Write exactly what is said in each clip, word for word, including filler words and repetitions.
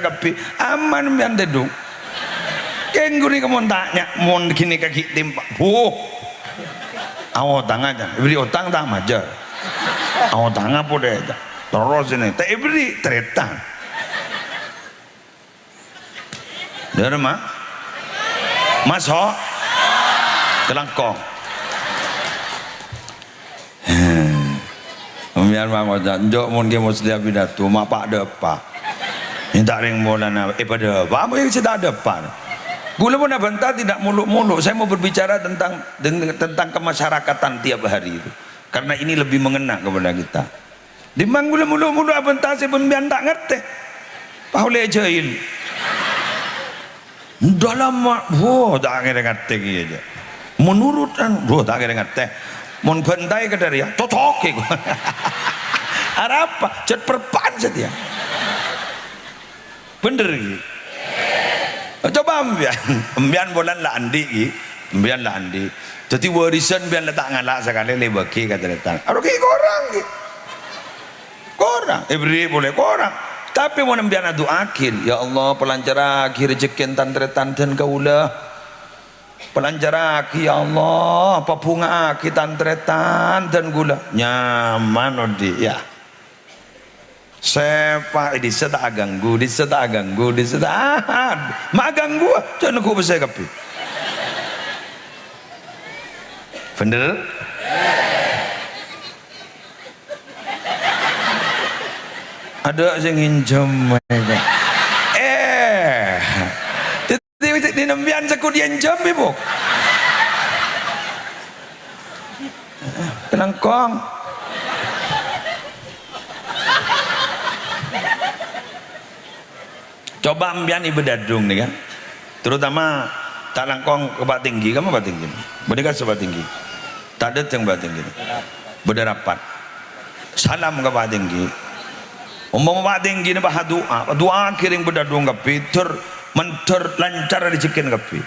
kabbhi, aman sampèyan tèdung. Kèng ghun nèka mon tanya, mon ghânèka ghi' timpa, buh. Aotanga, jhâ' èbèrri' otang ta' majâr. Aotanga polè, jhâ'. Terros ini, ta' èbèrri' tarètan. Dârâ, Ma'? Maso'? Kalangkong. Sampèyan ma' ngoca', "Enjâ' mon Kè Musleh apidato, ma' pa'-dâpa'." Mènta rèng polana, eh, padâpa', apa yang sè ta' dâpa'? Kaulâ pon abânta tidak muluk-muluk, saya mau berbicara tentang, tentang kemasyarakatan tiap hari itu. Karena ini lebih mengena kepada kita. Dimma kaulâ muluk-muluk abânta sè sampèyan ta' ngartè. Pas ollè jahil. Dalam, wah, ta' ngèrèng atè kèya jhâ'. Menurut an, wah, ta' ngèrèng atè. Mon bântaè ka dâri, ya, cocok, ya. Arapa? Jhât perpan satèya. Bhender, ghi? Coba sampèyan, sampèyan polana la andi', ghi? Sampèyan la andi'. Dhâddhi warisan sampèyan la ta' ngala' sakalè la èbâghi ka tarètan. Aro ghi korang, ghi? Korang, èbèrri' polè korang. Tapè mon sampèyan adu'aaghi, "Ya Allah, palancarraghi rejhekkèna tan-tarètan dân kaulâ. Palancarraghi, ya Allah, pabhunga'aghi tan-tarètan dân kaulâ." Nyaman odi', ya. Sèpa, eh, dissa ta' aganggu, dissa ta' aganggu, dissa ta', ah, ma' aganggu, jhâ' nèngghu pèssè kabbhi. Bhender? Adâ' sè ngènjhâm, eh. Dhâddhi, dhâddhi sampèyan sè kodhu ènjhâm, Ibu. Kalangkong. Coba sampèyan Ibu Dadung nèka. Terutama ta' langkong ka Pak Tinggi, kamma Pak Tinggi? Bâdâ ka Pak Tinggi? Ta' dâteng Pak Tinggi. Bâdâ rapat. Salam ka Pak Tinggi. Ompama Pak Tinggi nèka pas adu'a, adu'aaghi rèng Bâdâdung kabbhi, dhâr, mandhâr lancar rejhekkèna kabbhi.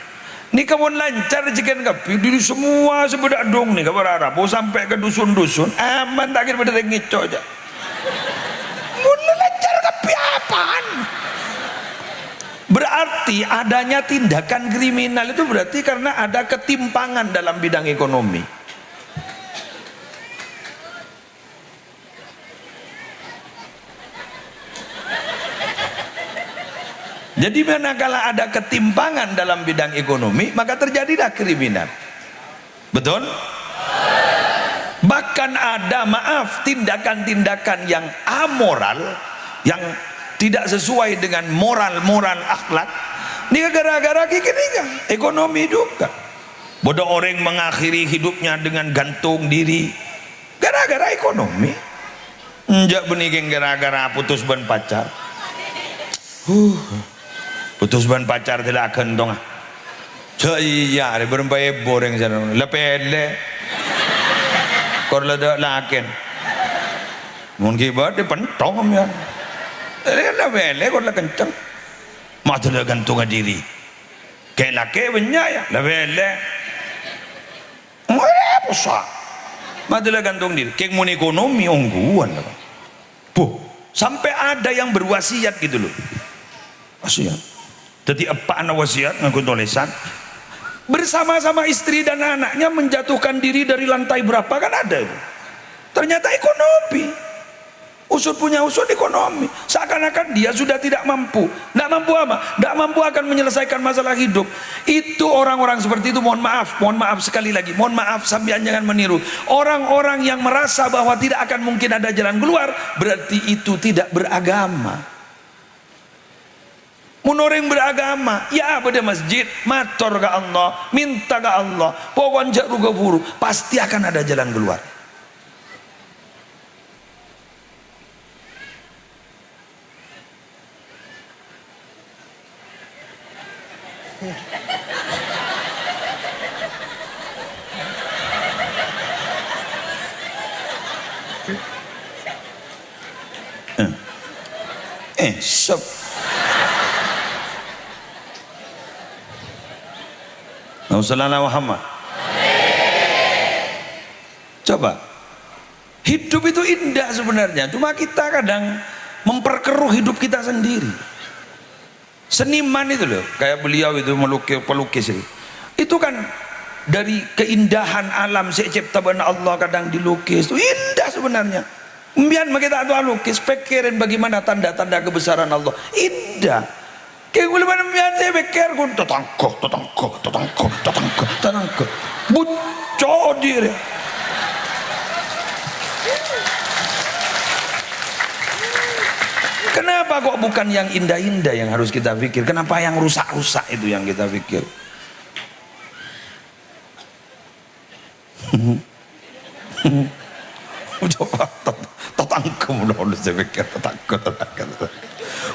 Nèka mon lancar rejhekkèna kabbhi, dhâri samoa sè Bâdâdung nèka para rabu sampè' ka dusun-dusun, aman ta' kèra bâdâ rèng ngèco', jhâ'. Mon lancar kabbhi apaan? Berarti adanya tindakan kriminal itu berarti karena ada ketimpangan dalam bidang ekonomi. Jadi, manakala ada ketimpangan dalam bidang ekonomi, maka terjadilah kriminal. Betul? Bahkan ada, maaf, tindakan-tindakan yang amoral, yang tidak sesuai dengan moral-moral akhlak, ini gara-gara ghi kènèka, ekonomi juga. Bâdâ orèng mengakhiri hidupnya dengan gantung diri. Gara-gara ekonomi. Enjâ' bânnè kèng gara-gara putus bân pacar. Huh. Putus bân pacar tèla aghântong, ah. Jhâ' iyâ, arè bârâmpa èbu orèng sè la pèlè. Kor la dâ' lakèn. Mon ghi' bâdâ pentong, ya. Arè la pèlè kor la kenceng. Madâlla gantungnga diri. Kè-lakè bânnya', ya, la pèlè. Mara posa. Madâlla gantung diri. Kèng mon ekonomi ongghuwân, Pak. Buh, sampai ada yang berwasiat gitu loh. Wasiat. Jadi eppa'na wasiat nganggo tolesan. Bersama-sama istri dan anaknya menjatuhkan diri dari lantai berapa kan ada itu. Ternyata ekonomi. Usut punya usut ekonomi. Seakan-akan dia sudah tidak mampu. Nggak mampu apa? Nggak mampu akan menyelesaikan masalah hidup. Itu orang-orang seperti itu, mohon maaf, mohon maaf sekali lagi, mohon maaf, sampeyan jangan meniru. Orang-orang yang merasa bahwa tidak akan mungkin ada jalan keluar, berarti itu tidak beragama. Mon orèng beragama, ya bâdâ masjid, mator ka Allah, minta ka Allah, pokokna jhâ' ru-kaburu, pasti akan ada jalan keluar. Eh, sep. Allahumma shalli ala Muhammad. Coba. Hidup itu indah sebenarnya, cuma kita kadang memperkeruh hidup kita sendiri. Seniman itu loh, kayak beliau itu melukis, pelukis itu. Itu kan dari keindahan alam sè ècèpta bân Allah kadang dilukis. Itu indah sebenarnya. Mbiyan makè ta' tao lukis, pèkkèrè bagaimana tanda-tanda kebesaran Allah. Indah. Kèng ulama mbiyan sè pèkkèr kun tatangghâ, tatangghâ, tatangghâ, tatangghâ, tatangghâ. Bucco' diri. Kenapa kok bukan yang indah-indah yang harus kita pikir? Kenapa yang rusak-rusak itu yang kita pikir? Coba tet-, tatangghâ, mon sè pèkkèr tatangghâ, tatangghâ, tatangghâ.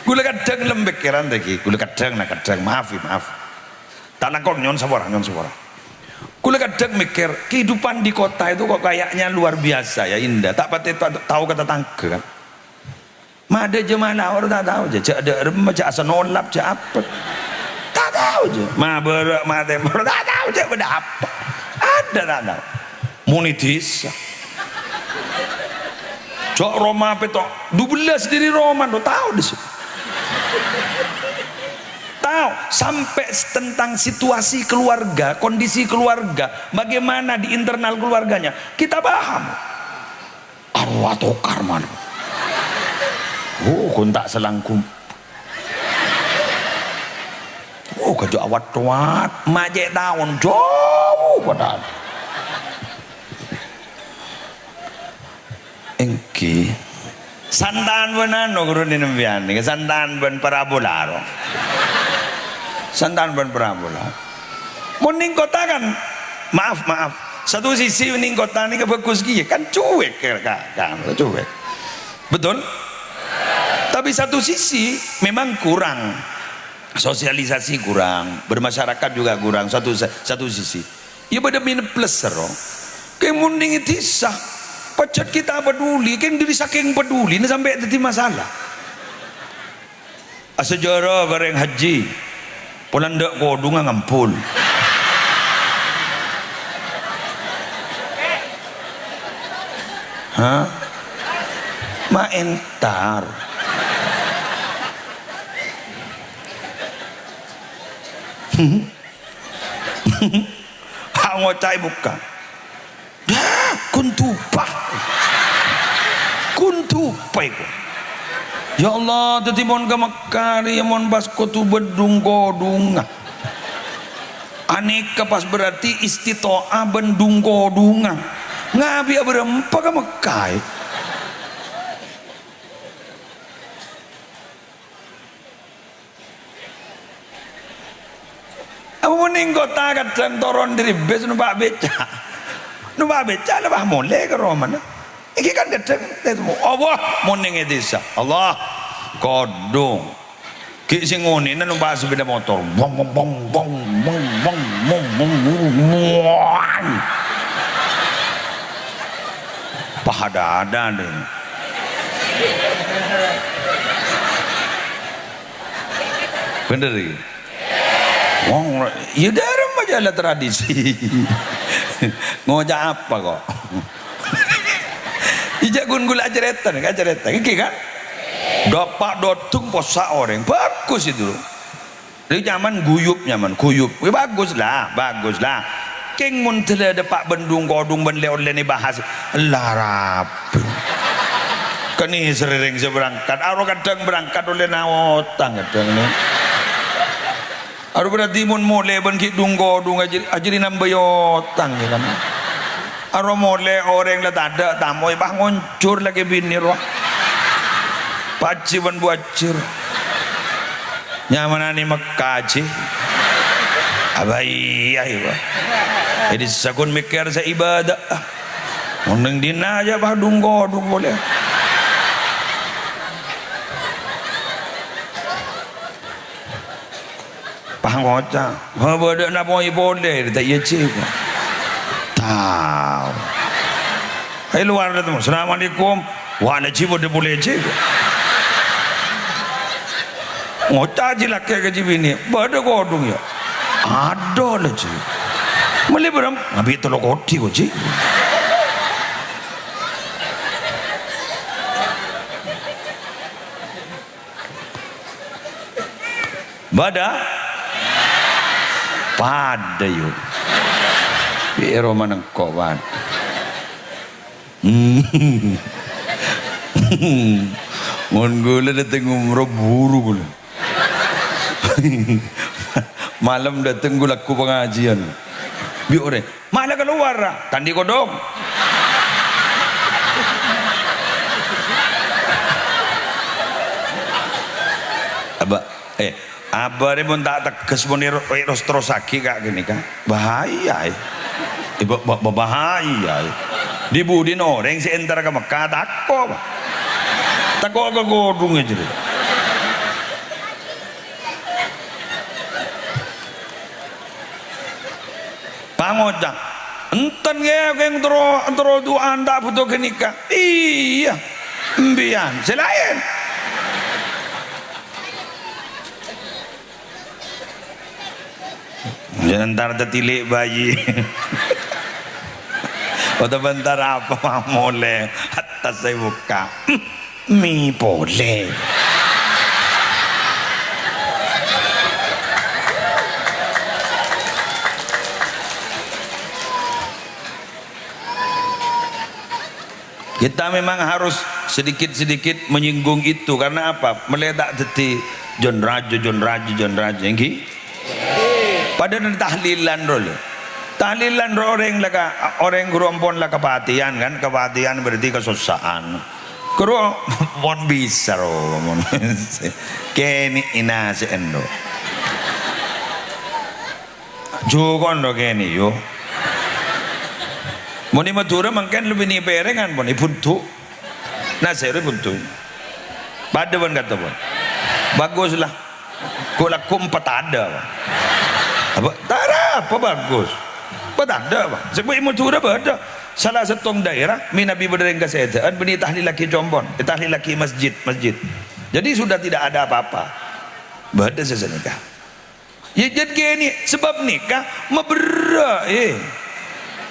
Ghulâ kadhâng lem pèkkèran ta' ghi. Ghulâ kadhâng, nah, kadhâng. Maaf, ya, maaf. Ta' langkong, nyo'on sapora, nyo'on sapora. Ghulâ kadhâng mèkkèr, kehidupan di kota itu kok kayaknya luar biasa ya, indah. Ta' patè ta-, tao ka tatangghâ, kan. Madâ jhâ' malaor ta' tao jhâ', jhâ' dâ' remma, jhâ' asanolap, jhâ' apa. Ta' tao jhâ'. Mabârâ' matè moro ta' tao jhâ' bâdâ apa. Adâ' ta' tao. Mon è dhisa. Jhâ' roma pètto', dubellâs dâri roma, lo tao dhisa. Tao, sampai tentang situasi keluarga, kondisi keluarga, bagaimana di internal keluarganya, kita paham. Arowa tokar, man. Oh, ghun ta' selangkum. Oh, ghâjâ' awat-towat. Ma' cè' taon, jhâu padâna. Èngghi. Santan bân anu, ghuru nèng sampèyan. Santan bân parabola, ro. Santan bân parabola. Mon nèng kottha kan, maaf, maaf. Satu sisi nèng kottha nèka bhâghus kèya, kan cuek ka, ka, ka, cuek. Betul? Tapi satu sisi memang kurang. Sosialisasi kurang, bermasyarakat juga kurang, satu, satu sisi. Iyâ bâdâ minus plus, ro. Kèng mon nèng è dhisa, pajhât kita peduli, kèng dâri sakèng pedulina sampè' dhâddhi masalah. Asajârâ ka rèng haji, polana tadâ' kodhungnga ngampol. Hah? Ma' entar. Ha, ngoca' è bukka. Dah, ghun dupa. Ghun dupa iku. Ya Allah, dhâddhi mon ka Mekkah rèya mon pas kodhu bân dhung-kodhungnga. Anèka pas berarti istito'ah bân dhung-kodhungnga. Ngabi'â bârâmpa ka Mekkah è? Apa mon nèng kottha kadhâng toron dâri bis nompa' beca'? Nompa' beca' la pas molè ka romana. Iki kan kadhâng tètmo. Allah, mon nèng è dhisa. Allah, kodhung. Ghi' sè ngonèna nompa' sepeda motor. Bong, bong, bong. Pahada-ada deh. Bhender, ya? Wong, ya, dârem aja la tradisi. Ngoca' apa kok? Ijâ ghun ghulâ acarèta, acarèta. Iki kan? Dâpa' dodung possa' orèng. Bagus itu. Lha nyaman guyub, nyaman guyub. Wih, bagus lah, bagus lah. Kèng mon dâlâ dâpa' bân dhung-kodhung bân lè-ollè nè bahas. La rabu. Kènè' sèrèrèng sè berangkat. Aro kadhâng berangkat ollè naotang kadhâng nè. Aro berarti mon molè bân ghi' dhung-kodhung ajâ-, ajâ nambâi otang, ya kan? Aro molè orèng la tadâ' tamoy, pas ngonjhur lakè binè rowa. Pak Haji bân Bu Haji. Nyamananè Mekkah, Ji. Abâ iyâ, iyâ. Jadi saghun mèkkèr sè ibadah. Mon nèng dinna' jâ' pas dhung-kodhung polè. Pas ngoca', "Ha, bâdâ napoy polè, ta' iyâ, Ji?" Tao. È lowar dâteng, "Assalamualaikum." "Wa, la, Ji, bâdâ polè, Ji." Ngoca' Ji lakè' ka Ji binè, "Bâdâ kodhung, yâ?" "Adâ, la, Ji." "Mellè bârâmpa?" "Ngabi' tello kodi, ko, Ji." Bâdâ? Padâ, yu. Pèro manengko, padâ. Mon ghulâ dâteng umroh, buru ghulâ. Malem dâteng ghulâ lagghu' pangajiân. Bi' orèng, "Ma' la kalowar, ra?" "Ta' andi' kodhung." Abâ, eh, abâ rè mon ta' tegghes, mon èro-, èros-terrossaghi ka' ghânèka, bahaya, eh. Eh, ba-, ba-, ba-, bahaya, eh. Di-budina orèng sè èntar ka Mekkah tako', Pak. Tako' ka kodhungnga jârèya. Pangoca', "Enten, ghi, kèng terro, terro du'âna ta' bhuto ghânèka." Iyâ, empèyan, sè laèn. Jhâ' entar tadâ' lè' bhâi. Otabâ entar apa mamolè? Attas sè bukka'. Mi polè. Kita memang harus sedikit-sedikit menyinggung itu. Karena apa? Mèlè ta' dhâddhi jon-rajâ, jon-rajâ, jon-rajâ, ènggi? Padâna tahlilan ro, lho. Tahlilan ro orèng la ka-, orèng ghuru ampon la kapatèyan, kan? Kapatèyan berarti kasossa'an. Ghuru mon bisa ro, mon kènè' èna sè èndo. Jhuko' ndo kènè', yu. Mon è Madhurâ mangkèn lebbi nè pèrèngan, pon èbhundu'. Nasè' rè buntu. Padâ bân ka'dinto, pon. Bagus la. Ghu' lagghu' empat ada, Pak. Apa? Tara apa bagus. Empat ada, Pak. Sè è Madhurâ bâdâ. Sala sèttong daerah, mènabi bâdâ rèng kasèdhâ'ân, bânnè tahlillaghi compo'na. Eh, tahlillaghi masjid, masjid. Jadi sudah tidak ada apa-apa. Bâdâ sè sanèka. Yâ, jhât kènè', sabâb nèka maberrâ', eh.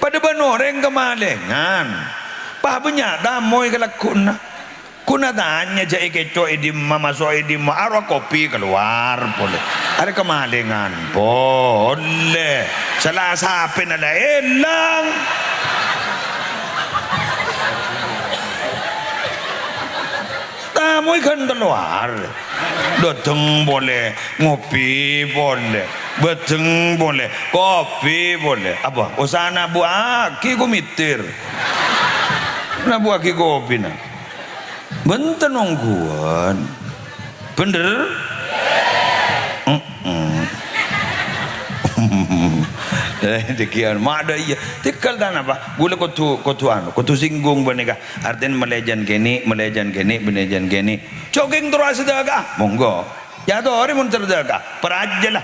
Padâ bân orèng kamalèngan. Pas bânnya' tamoy ka lagghu'na. Ghun atanya jhâ' èkèco' è dimma, maso' è dimma, arowa kopi kalowar polè. Arè kamalèngan polè. Sala sapèna la èlang. Tamoy ghân kalowar. Dâteng polè, ngopi polè, bâdâng polè, kopi polè. Apa? Osa nabuwâghi komitir. Nabuwâghi kopina. Bhunten ongghuwân. Bhender? Heeh. Eh, dâggi'ân, ma' dâ' iyâ. Tèghâl ta' napa? Ghulâ kodhu, kodhu anu, kodhu singgung panèka. Artèna mèlè jân kènè', mèlè jân kènè', mèlè jân kènè'. Jhâ' kèng terro asadhâka'a? Monggo. Yâ torè mon sadhâka'a. Parajâ la.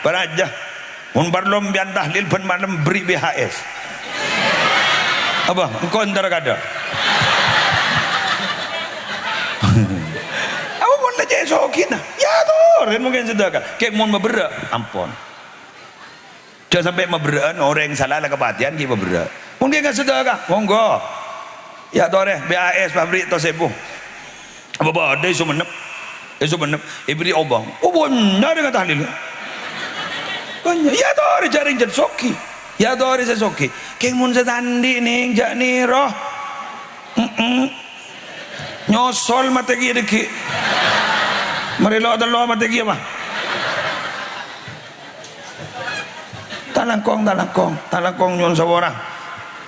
Parajâ. Mon parlo sampèyan tahlil bân malem bherri' B H S. Apa? Engko' entar kadâ'. Apa mon la cè' soghina? Yâ torè mon kèng sadhâka'a. Kèng mon maberrâ', ampon. Jhâ' sampè' maberrâ'ân, orèng sala la kapatèyan ghi' maberrâ'. Mon kèng asadhâka'a, monggo. Yâ torè, B A S pabrik to sèbu. Apa bâdâ è Songennep? È Songennep, èbherri' obâng. Oh, bânnya' rèng tahlil. Bânnya'. Yâ torè jhâ' rèng jhân soghi. Yâ torè sè soghi. Kèng mon sè ta' andi' nèng jhâ' nèro. Heeh. Nyosol matè ghi' dâggi'. Marè lo' tello matè ghi' apa? Ta' langkong, ta' langkong, ta' langkong nyo'on saporana.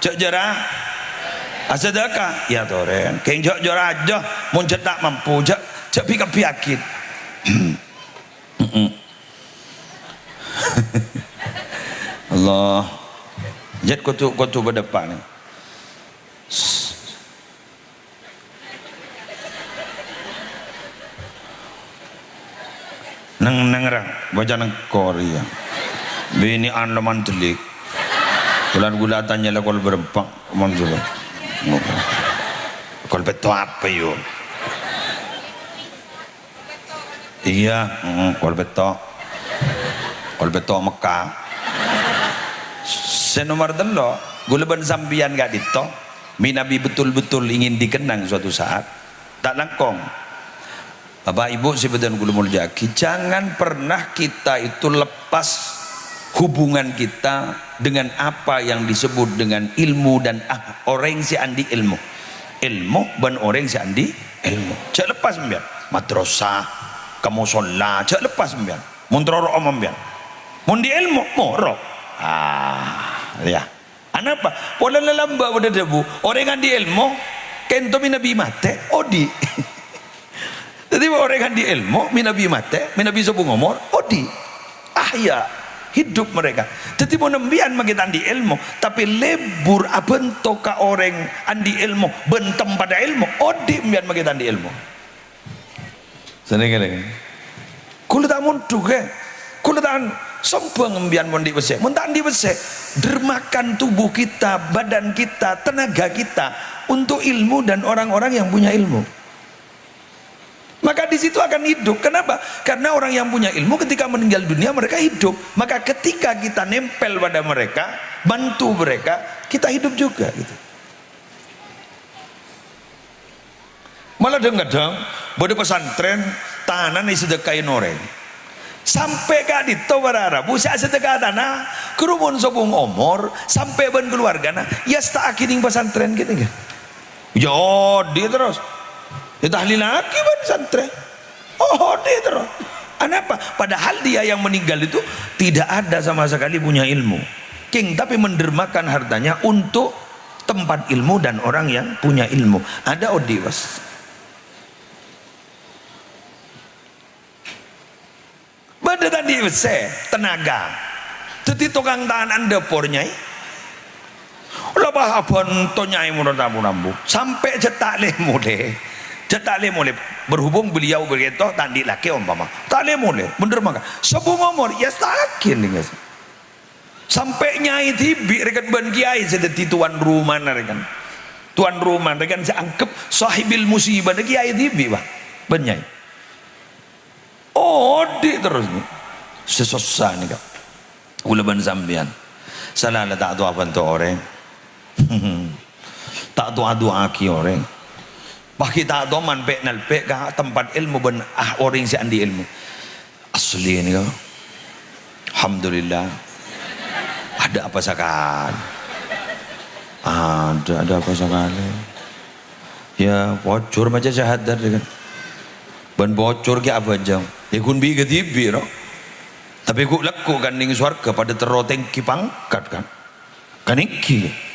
Jhâ' jârâ. Asadhâka'a, yâ torè. Kèng jhâ' jârâ ajâ, mon jhâ' ta' mampu, jhâ', jhâ' bi-, kabbhi agit. Allah. Jhât kodhu, kodhu padâ pa' nè. Neng-neng ra, bâca neng Korea. Binè'an lo mandelik. Bulan gula tanya la kol berempak, mon gula. Kol petto' apa, yo? Iyâ, mm, kol petto'. Kol petto' Mekka. Sè nomer tello', gula bân sampèyan ka'dinto, mènabi betul-betul ingin dikenang suatu saat, ta' langkong. Bapak Ibu sè bhâdhân kaulâ molja'aghi, jangan pernah kita itu lepas hubungan kita dengan apa yang disebut dengan ilmu dan ah, orèng sè andi' èlmo. Èlmo bân orèng sè andi' èlmo. Jhâ' lepas sampèyan. Madrasah, ka mosolla, jhâ' lepas sampèyan. Mon terro omong sampèyan. Mon andi' èlmo, moro. Ah, yâ. Anapa? Polana lambâ' bâdâ dhâbu, orèng andi' èlmo, kènto mènabi matè, odi'. Dhâddhi, orèng andi' èlmo, mènabi matè, mènabi sobung omor, odi'. Ahya, hidup mereka. Dhâddhi, mon sampèyan maghi ta' andi' èlmo, tapè lebur abhânto ka orèng andi' èlmo bân tempadhâ èlmo, odi' sampèyan maghi ta' andi' èlmo. Sanèka lè. Kaulâ ta' mondhuk, è. Kaulâ ta' sombong sampèyan mon andi' pèssè. Mon ta' andi' pèssè, dermakan tubuh kita, badan kita, tenaga kita untuk ilmu dan orang-orang yang punya ilmu. Maka di situ akan hidup. Kenapa? Karena orang yang punya ilmu ketika meninggal dunia mereka hidup. Maka ketika kita nempel pada mereka, bantu mereka, kita hidup juga gitu. Mala dhâng-kadhâng bâdâ pesantren tanana èsadhekkaè orèng. Sampè' ka'dinto para rabu sè asadhekka tana, ghâruwa mon sobung omor, sampè' bân kaluwargana, èyasta'aghi neng pesantren kènè'. Yâ, odi' terros. Ètahlilaghi bân santrè. Oh, odi' terros. Anapa? Padahal dia yang meninggal itu tidak ada sama sekali punya ilmu. Kèng, tapi mendermakan hartanya untuk tempat ilmu dan orang yang punya ilmu. Ada odi', Bos. Bâdâ ta' andi' pèssè, tenaga. Dhâddhi tokang tanana dâpor, Nyaè. La bâ' abhânto, Nyaè, mon rabu-rabu. Sampè' jhâ' ta' lè molè. Jhâ' ta' lè molè. Berhubung beliau begitu, ta' andi' lakè ompama. Ta' lè molè. Bhender mangka. Sobung omor, èyasta'aghi, nèng. Sampè' nyaè dhibi' rèkan bân kiai sè dhâddhi tuan rumana rèkan. Tuan rumana rèkan sè anggep sahibil musibah nèka kiai dhibi', Pak. Bân nyaè. Odi' terros nèka. Sè sossa nèka. Kaulâ bân sampèyan. Sala la ta' towa bhânto orèng. Ta' towa adu'aaghi orèng. Pas ghi' ta' toman pè'-nalpè' ka tempat èlmo bân, ah, orèng sè andi' èlmo. Asli nèka. Alhamdulillah. Ada apa sakalè. Ada, ada apa sakalè. Yâ, pojhur maca syahadat, yâ kan. Bân pojhur ghi' abhâjâng. Yâ, ghun bi' kadhibi', no. Tapè ghu'-lagghu' kan neng sowarghâ padâ terro tèngghi pangkat, kan. Kan èngghi.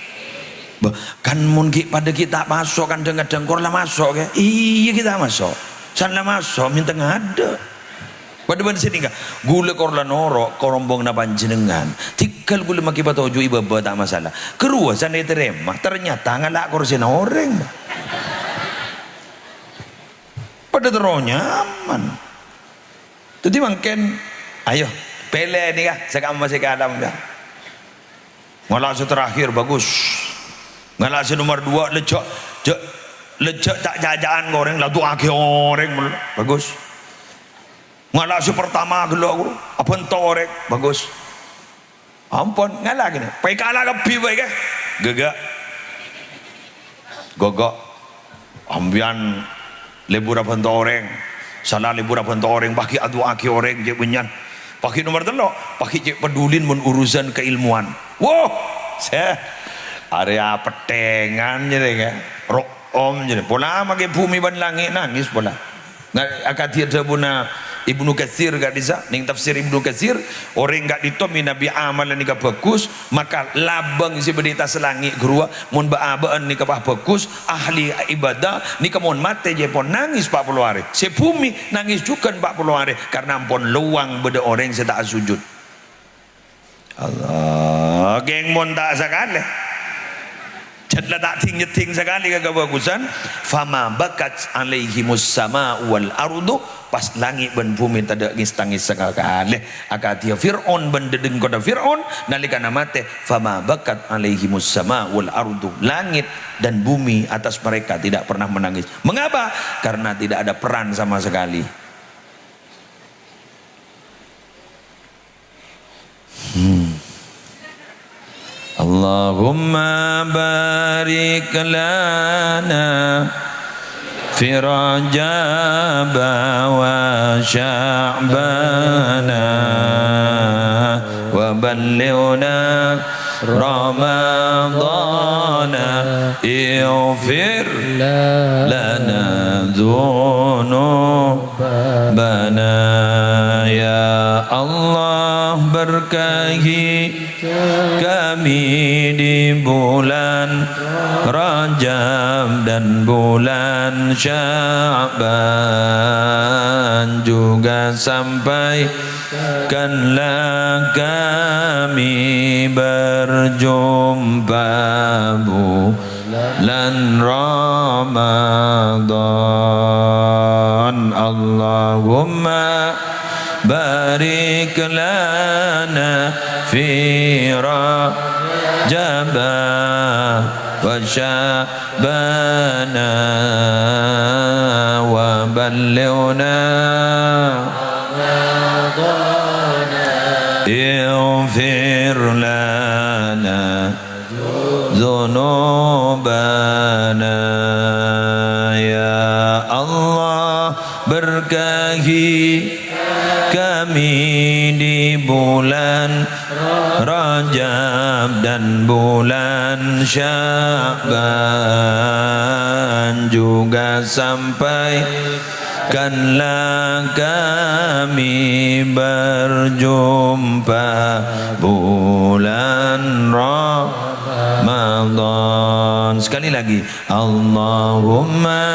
Bâh, kan mon ghi' padâ ghi' ta' maso', kan dhâng-kadhâng kor la maso', kè? Iyâ, ghi' ta' maso'. San la maso', mènta ngadâ'. Padâ bân sè nèka, ghulâ kor la noro' karombonganna panjhennengngan. Tèngghâl ghulâ maghi patoju' è bâbâ ta' masalah. Ghâruwa san ètarèma, ternyata ngala' korsèna orèng. Padâ terro nyaman. Dhâddhi mangkèn, ayo, pèlè nèka, sè kamma sè kalam, yâ. Ngala' sè terakhir, bagus. Ngala' sè nomor dua, lejjhâ', jhâ', lejjhâ' ta' ca'-ca'an ka orèng, la du'aaghi orèng, bagus. Ngala' sè pertama ghellâ', abhânto orèng, bagus. Ampon, ngala' kènè'. Pèkala kabbhi bhâi, kè? Ghâghâ. Ghâghâ. Sampèyan lebur abhânto orèng. Sala lebur abhânto orèng, pas ghi' adu'aaghi orèng, cè' bânnya'an. Pas ghi' nomor tello', pas ghi' cè' pedulin mon urusan keilmuan. Woh, sè. Arèya pettèngan jârèya, kè. Ro'om jârèya. Pola maghi bhumè bân langngè' nangès pola. Nah, akadhi dhâbuna Ibnu Katsir ka'dhissa', neng tafsir Ibnu Katsir, orèng ka'dinto mènabi amalla nèka bhâghus, maka labâng sè bâdâ è attas langngè' ghâruwa, mon bâ'-abâ'ân nèka pas bhâghus, ahli ibadah, nèka mon matè jhâ' pon nangès pa' polo arè. Sè bhumè nangès jhughân pa' polo arè, karna ampon lowang bâdâ orèng sè ta' asojud. Allah, kèng mon ta' sakalè. Jhât la ta' dhing-nyeddhing sakalè ka kabhâghusân. "Fama bakat alaihimus sama'u wal ardu," pas langngè' bân bhumè tadâ' ngès-tangès sakalè. Akadhiyâ Fir'aun bân dhâdhângkoddhâ Fir'aun nalèkana matè, "Fama bakat alaihimus sama'u wal ardu," langit dan bumi atas mereka tidak pernah menangis. Mengapa? Karena tidak ada peran sama sekali. Hmm. Allahumma barik lana. في رجب وشعبان وبلغنا رمضان اغفر لنا ذنوبنا. Ya Allah, berkahi kami di bulan Rajab dan bulan Sya'ban, juga sampaikanlah kami berjumpa bulan Ramadan. Allahumma barik lana fi Rajab wa Sya'ban wa ballighna Ramadan. Ighfir lana dzunubana. Ya Allah, berkahi kami di bulan Rajab dan bulan Sya'ban, juga sampaikanlah kami berjumpa bulan Ramadan. Sekali lagi, Allahumma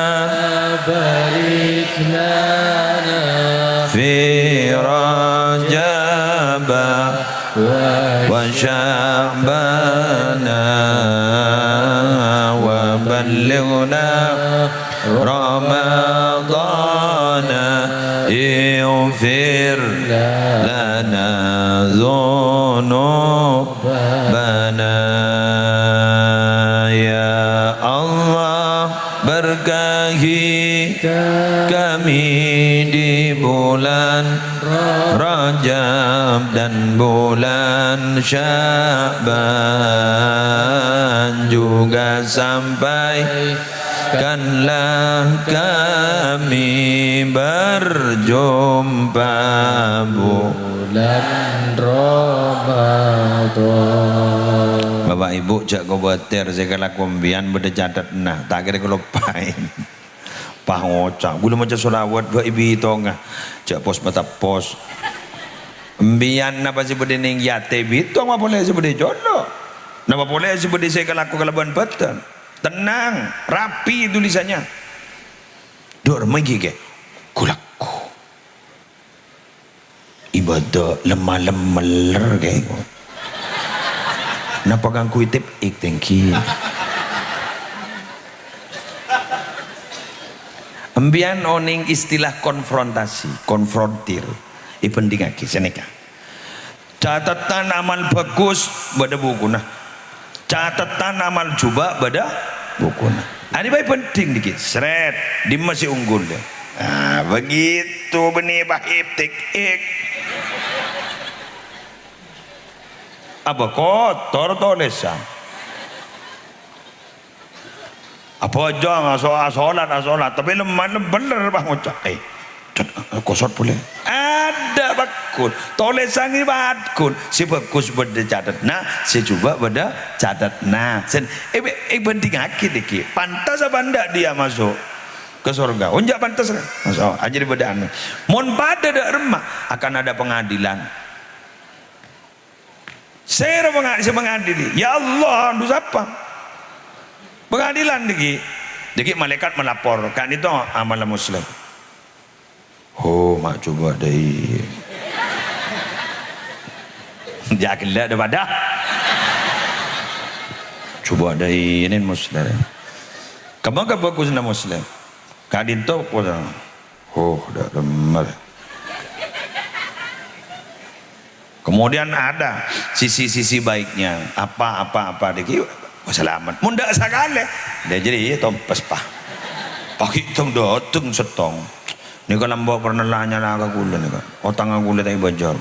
barik lana fi Rajab wa Sya'ban wa ballighna Ramadan. Ighfir lana dzunub bana. Ya Allah, berkahi kami di bulan Rajab dan bulan Sya'ban, juga sampaikanlah kami berjumpa bu- Bulan Ramadan. Bapak Ibu, jhâ' kobâtèr, sè kalako embiyan bâdâ catetna, ta' kèra kaloppaè. Pas ngoca', ghulâ maca sholawat, bâ' èbitonga. Jhâ' pos matap pos. Embiyan napa sè bâdâ neng yatè bitong, apa polè sè bâdâ colo'? Napa polè sè bâdâ sè kalako kalabân bhâdhân? Tenang, rapi tulisannya. Dor, mènggi, kè. Ghulâ. Ibâdâ lem-malem meller, kè. Napa ngangghuy tip ik tèngghi? Embiyan onèng istilah konfrontasi, konfrontir. Èbhândhingngaghi sanèka. Catetan amal bhâghus bâdâ bukuna. Catetan amal jhubâ' bâdâ bukuna. Arèya bhâi bhândhing dhâggi'. Srèt, dimma sè unggul, yâ? Ah, begitu bânnè bâ' iptik-ik. Apa kotor tolèsan? Abhâjâng, aso-, asolat, asolat. Tapè lem-, lem-, beller, pas ngoca', "Eh, cot, kosot polè." Adâ' bhâghus. Tolèsan ghi' bhâghus. Sè bhâghus bâdâ catetna, sè jhubâ' bâdâ catetna. Sèn, eh, eh, èbhândhingngaghi dhâggi'. Pantes apa endâ' dia masuk ke sorga? Oh, enjâ' pantes, kan? Masya Allah, jadi bâdâ anu. Mon padâ dâ' remma, akan ada pengadilan. Sèra panga-, sè mangadili? Ya Allah, dhu sapa? Pengadilan dhâggi'. Dhâggi' malaèkat malapor, ka'dinto amalla Muslim. Oh, ma' jhubâ' dâi. Jhâ' ghellâ' dâ-padâ. Jhubâ' dâi, nèng Muslim. Kemma kabhâghusânna Muslim? Ka'dinto, oh, dâ' remma. Kemudian ada sisi-sisi baiknya, apa, apa, apa, dhâggi', oh, salamet. Mon dâ' sakalè, dâ' jârèya tompes, pa. Paghi' tong-dâteng settong. Nèka lambâ' pernah la nyala ka kaulâ nèka. Otangnga kaulâ ta' èbâjâr.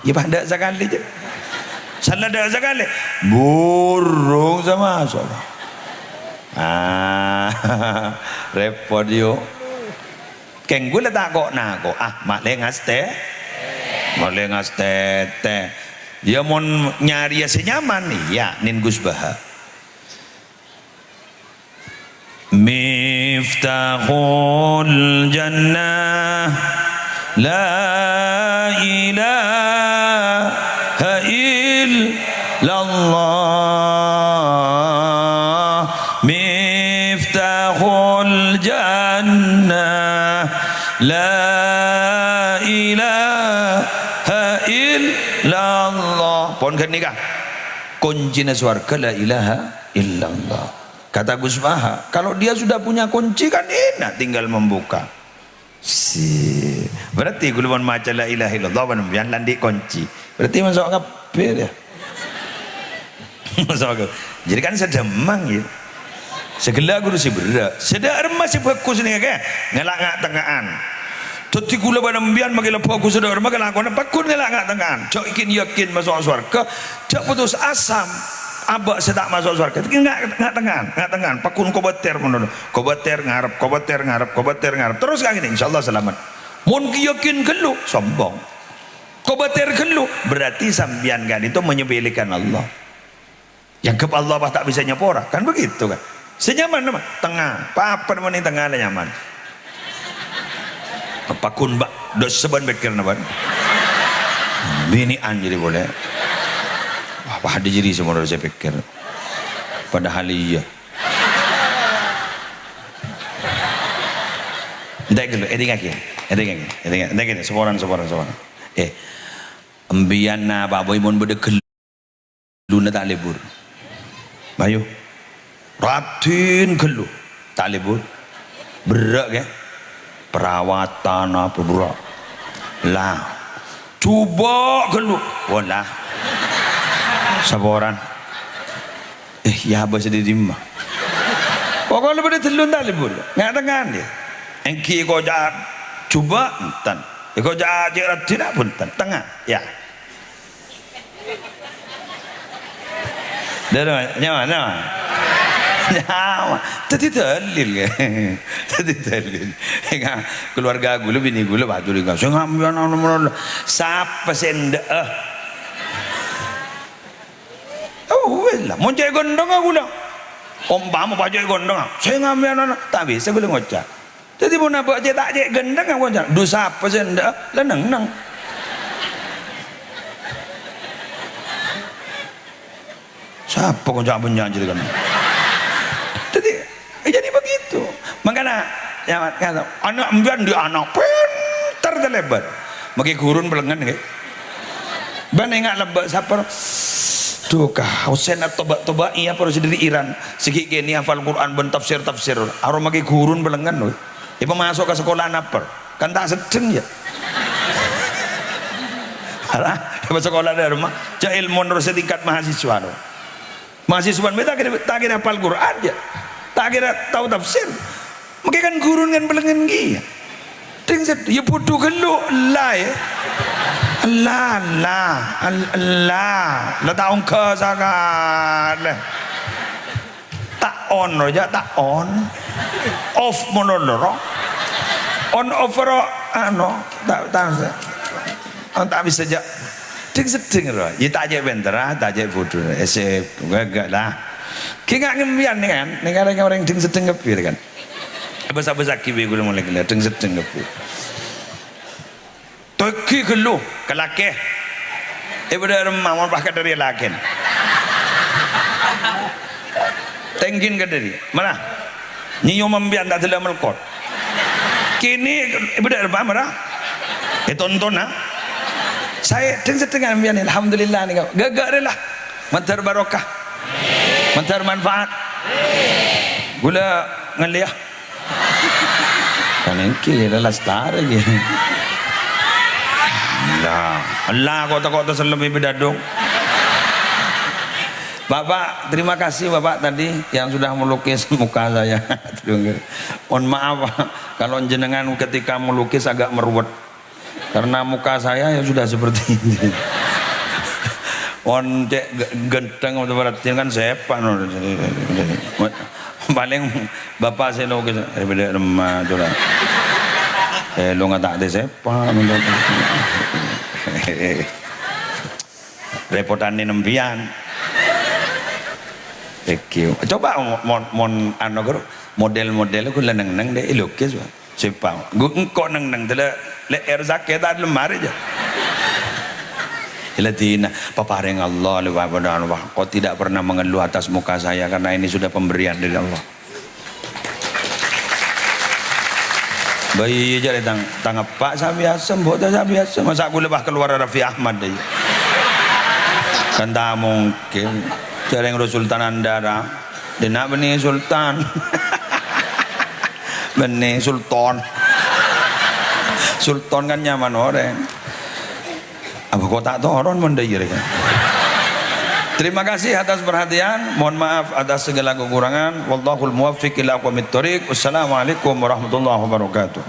Yâ, pas dâ' sakalè, jâ. Sala dâ' sakalè. Burung sama, salah. Ah, repot, yu. Kèng ghulâ tako'-nako'. Ah, malè ngastè-, malè ngastètè. Ya, mon nyarèya sè nyaman, iyâ, nèng Gus Baha. Miftahul jannah, la ilaha illallah. Miftahul jannah, la ilaha illallah. Pon ghânèka. Koncèna sowarghâ la ilaha illallah. Kata Gus Baha, kalau dia sudah punya kunci kan enak tinggal membuka. Si, berarti ghulâ mon maca la ilaha illallah, bân sampèyan la andi' kunci. Berarti maso' kabbhi ya. Maso' kabbhi. Jadi kan sè dhâmmang ya. Sè ghellâ' ghuru sè berrâ'. Sè dhâ' remma sè bhâghus nèka, ngala' nga'-tengnga'an. Dhâddhi ghulâ bân sampèyan makkè la bhâghus sè dhâ' remma kalakowanna pagghun ngala' nga'-tengnga'an. Jhâ' yakin-yakin maso' sowarghâ, jhâ' putus asa. Abâ' sè ta' maso' sowarghâ. Nga'-, nga'-tengnga'an, nga'-tengnga'an. Pagghun kobâtèr manono. Kobâtèr ngarep, kobâtèr ngarep, kobâtèr ngarep. Terros ka kènè', insyaallah salamet. Mon yakin ghâllu, sombong. Kobâtèr ghâllu, berarti sampèyan ka'dinto menyepelekan Allah. Èangghep Allah pas ta' bisa nyapora, kan begitu kan? Sè nyaman apa? Tengnga. Pa-apa nèmon tengnga la nyaman. Pagghun, Pak, dhâ' sabbhân pèkkèrra, Pak. Binè'an jadi polè. Wah, padâ jadi sè mon sè pèkkèr. Padahal iyâ. Entek ghâllu, èdingngaghi. Èdingngaghi, èdingngaghi. Entek ghâllu, saporana, saporana, saporana. Eh, sampèyan napa, Boy, mon bâdâ ghâlluna ta' lebur? Ayo. Raddhin ghâllu, ta' lebur. Berrâ' kè? Perawatan apa berrâ'? Lah. Jhubâ' ghâllu. Wah, lah. Saporana. Eh, iyâ, bâsa dâri dimma? Pokokna bâdâ ghâlluna ta' lebur. Nga'-tengnga'an, yâ. Èngghi èkoca' jhubâ', enten. Èkoca' cè' raddhinna, bhunten. Tengnga, yâ. Dâ-, dâ-, nyaman, nyaman. Nyaman. Dhâddhi dalil, yâ. Dhâddhi dalil. Èngghâ, keluarga ghulâ, binè ghulâ, bâto lingka. Sè ngambiyan anu, sapa sè endâ'â? Oh, wis la, mon cè' ghândhângnga ghulâ. Ompama pas cè' ghândhângnga, sè ngambiyan ana, ta' bisa ghulâ ngoca'. Dhâddhi mon abâ' cè' ta' cè' ghândhângnga ngoca', "Dhu sapa sè endâ'â?" La neng-neng. Sapa ngoca' bânnya' jârèya kan? Dhâddhi, Eh, jadi begitu. Mangkana, ya, kata, ana' embiyan di ana' pinter talèbât. Maghi ghurun bâlengngen, ngghi. Bân enga' lebbâ' sapor. Duh, ka, Husain At-Toba-, Toba'i, apa, sè dâri Iran. Sè ghi' kènè' hafal Qur'an bân tafsir-tafsir. Aro maghi ghurun bâlengngen, wè. Èpamaso' ka sakola napa? Kan ta' seddheng, yâ. Alah, èpasakola dâri roma. Jâ' èlmo terros sè tingkat mahasiswa, no. Mahasiswa mè' ta' kèra, ta' kèra apal Qur'an, yâ. Ta' kèra tao tafsir. Mangkè kan ghurun kan bâlengngen kèya. Dhing sè, yâ bhudhu ghâllu, la, yâ. La, la, al-, la, la ta' ongghâ sakalè. Ta' on, yâ, ta' on. Off mono loro. On off ro, ano, ta', ta', ta' bisa jâ'. Dhing seddheng ro. Yâ ta' cè' pènterra, ta' cè' bhudhuna. Èsè, enggak, enggak lah. Ghi' nga' ngembiyan nèng kan, nèng orèng-orèng dhing seddheng kabbhi kan. Bâsa-bâsa ghi' bi' ghulâ molè ghellâ', dhing seddheng kabbhi. Tèngghi ghâllu, kalakè. È bâdâ remma, mon pas kadâri lakèn. Tèngghina kadâri. Mara. Nyèyom embiyan ta' dâlâ melkot. Kènè' è bâdâ remma, mara. Ètonton, ha. Saè dhing seddhengnga embiyan, alhamdulillah, nèka. Ghâ'-ghâ' rè la. Mandhâr barokah. Mandhâr manfaat. Ghulâ ngallè, yâ. Kan èngghi, lastarè, ghi. Ella, ella, kok tako' tasellem bibit dadung. Bapak, terima kasih, Bapak, tadi yang sudah melukis muka saya. Mohon maaf, Pak, kalau jenengan ketika melukis agak meruwet. Karena muka saya ya sudah seperti ini. Mon cè' g-, ghântheng atau berarti kan sepa, no. Palèng bapa' sè lukis, eh, bâdâ remma, coba. Eh, lo ngata' tè sèpa, rèpotane nembiyan. Thank you. Coba mon, mon, anu, guru, model-model ghulâ neng-neng dâ' èlukis, Pak. Sèpa. Gu-, engko' neng-neng, dâlâ, lè, er sakèta lemari aja. Ila dina, papareng Allah, lè, Pak, benar, Pak. Kau tidak pernah mengeluh atas muka saya karena ini sudah pemberian dari Allah. Bâi, jârè tang, tang eppa' sabiyasa, mbok ta' sabiyasa. Masa' ghulâ pas kalowar Raffi Ahmad, dâ' iyâ. Kan ta' mungkin. Jârèng ro Sultan Andara. Dina bânnè Sultan. Bânnè Sultan. Sultan kan nyaman orèng. Apa kok ta' toron mon dâ' iyâ, rè? Terima kasih atas perhatian. Mohon maaf atas segala kekurangan. Wallahul muwaffiq ila aqwamit thoriq. Wassalamualaikum warahmatullahi wabarakatuh.